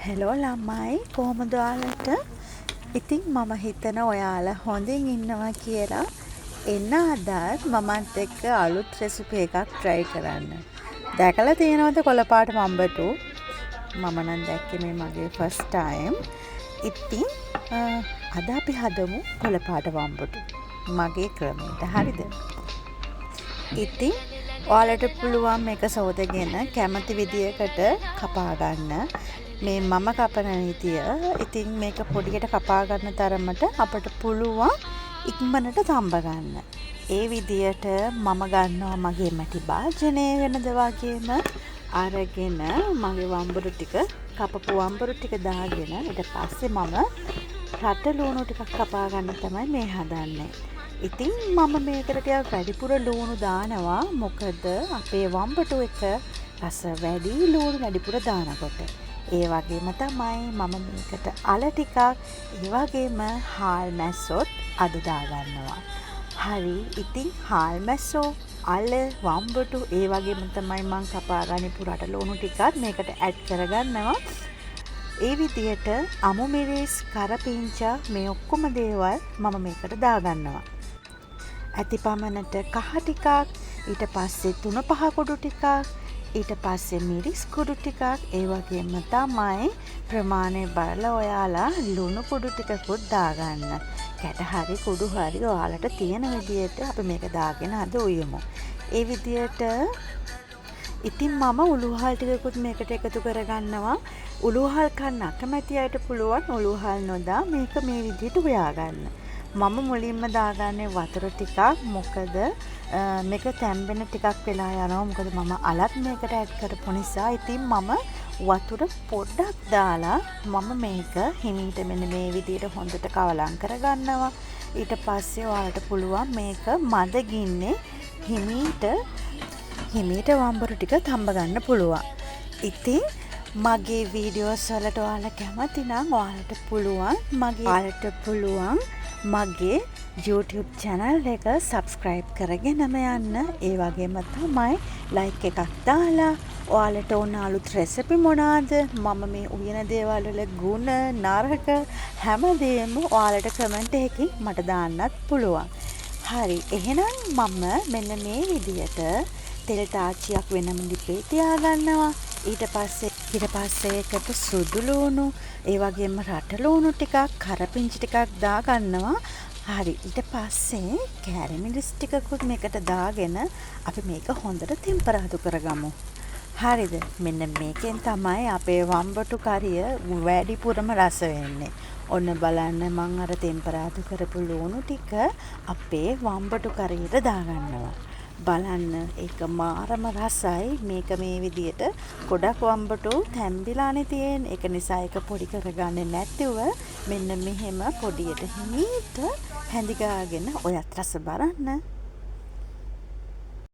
Hello ළමයි, කොහොමද ඔයාලට? ඉතින් මම හිතන ඔයාලා හොඳින් ඉන්නවා කියලා. එන්න අදත් මමත් එක්ක අලුත් රෙසිපි එකක් ට්‍රයි කරන්න. දැකලා තියෙනවද කොළ පාට වම්බටු? මම නම් දැක්කේ මේ මගේ ෆස්ට් ටයිම්. ඉතින් අද අපි හදමු කොළ පාට වම්බටු මගේ ක්‍රමයට. හරිද? ඉතින් ඔයාලට පුළුවන් මේක සෝදගෙන කැමති විදියකට කපා ගන්න. මේ මම කපන විදිය. ඉතින් මේක පොඩියට කපා ගන්න තරමට අපට පුළුවන් ඉක්මනට තම්බ ගන්න. ඒ විදියට මම ගන්නවා මගේ මැටි භාජනය වෙනද වගේම අරගෙන මගේ වම්බටු ටික, කපපු වම්බටු ටික දාගෙන ඊට පස්සේ මම රට ලූණු ටිකක් කපා ගන්න තමයි මේ හදන්නේ. ඉතින් මම මේකට ටිකක් වැඩිපුර ලූණු දානවා. මොකද අපේ වම්බටු එක රස වැඩි ලූණු වැඩිපුර දානකොට. ඒ වගේම තමයි මම මේකට අල ටිකක්, ඒ වගේම හාල් මැස්සොත් අද දාගන්නවා. හරි, ඉතින් හාල් මැස්සෝ, අල, වම්බටු, ඒ වගේම තමයි මං කපා ගනිපු රට ලුණු ටිකත් මේකට ඇඩ් කරගන්නවා. ඒ විදියට අමු මිරිස්, කරපිංචා මේ ඔක්කොම දේවල් මම මේකට දාගන්නවා. ඇති පමණට කහ ටිකක්, ඊට පස්සේ තුන පහ කුඩු ටිකක්, ඊට පස්සේ මිරිස් කුඩු ටිකක්, ඒ වගේම තමයි ප්‍රමාණය බලලා ඔයාලා ලුණු කුඩු ටිකකුත් දාගන්න. කැට හරි කුඩු හරි ඔයාලට තියෙන විදියට අපි මේක දාගෙන අද උයමු. ඒ විදියට ඉතින් මම උළුවහල් ටිකකුත් මේකට එකතු කරගන්නවා. උළුවහල් කන්න අකමැති අයට පුළුවන් උළුවහල් නොදා මේක මේ විදියට උයා ගන්න. මම මුලින්ම දාගන්නේ වතුර ටිකක්. මොකද මේක තැම්බෙන ටිකක් වෙලා යනවා. මොකද මම අලත් මේකට ඇඩ් කරපු නිසා. ඉතින් මම වතුර පොඩ්ඩක් දාලා මම මේක හිමීට මෙන්න මේ විදියට හොඳට කවලම් කරගන්නවා. ඊට පස්සේ ඔයාලට පුළුවන් මේක මද ගින්නේ හිමීට හිමීට වම්බටු ටික තම්බ ගන්න පුළුවන්. ඉතින් මගේ වීඩියෝස් වලට ඔයාලා කැමති නම් ඔයාලට පුළුවන් මගේ YouTube channel එක සබ්ස්ක්‍රයිබ් කරගෙනම යන්න. ඒ වගේම තමයි ලයික් එකක් දාලා ඔයාලට ඕන අලුත් රෙසිපි මොනාද, මම මේ උයන දේවල් වල ගුණ නරක හැමදේම ඔයාලට කමෙන්ට් එකකින් මට දාන්නත් පුළුවන්. හරි, එහෙනම් මම මෙන්න මේ විදියට තෙල් තාච්චියක් වෙනම ලිපේ තියාගන්නවා. ඊට පස්සේ ඒකට සුදු ලූණු, ඒ වගේම රට ලූණු ටිකක්, කරපිංච ටිකක් දාගන්නවා. හරි, ඊට පස්සේ කෑලි මිරිස් ටිකකුත් මේකට දාගෙන අපි මේක හොඳට තෙම්පරාදු කරගමු. හරිද? මෙන්න මේකෙන් තමයි අපේ වම්බටු කරිය වැඩිපුරම රස වෙන්නේ. ඔන්න බලන්න, මං අර තෙම්පරාදු කරපු ලූණු ටික අපේ වම්බටු කරියට දාගන්නවා. බලන්න, ඒක මාරම රසයි. මේක මේ විදියට ගොඩක් වම්බටු තැම්බිලානේ තියෙන්නේ. ඒක නිසා ඒක පොඩි කරගන්නේ නැතුව මෙන්න මෙහෙම පොඩියට හිමීට හැඳි ගාගෙන ඔයත් රස බලන්න.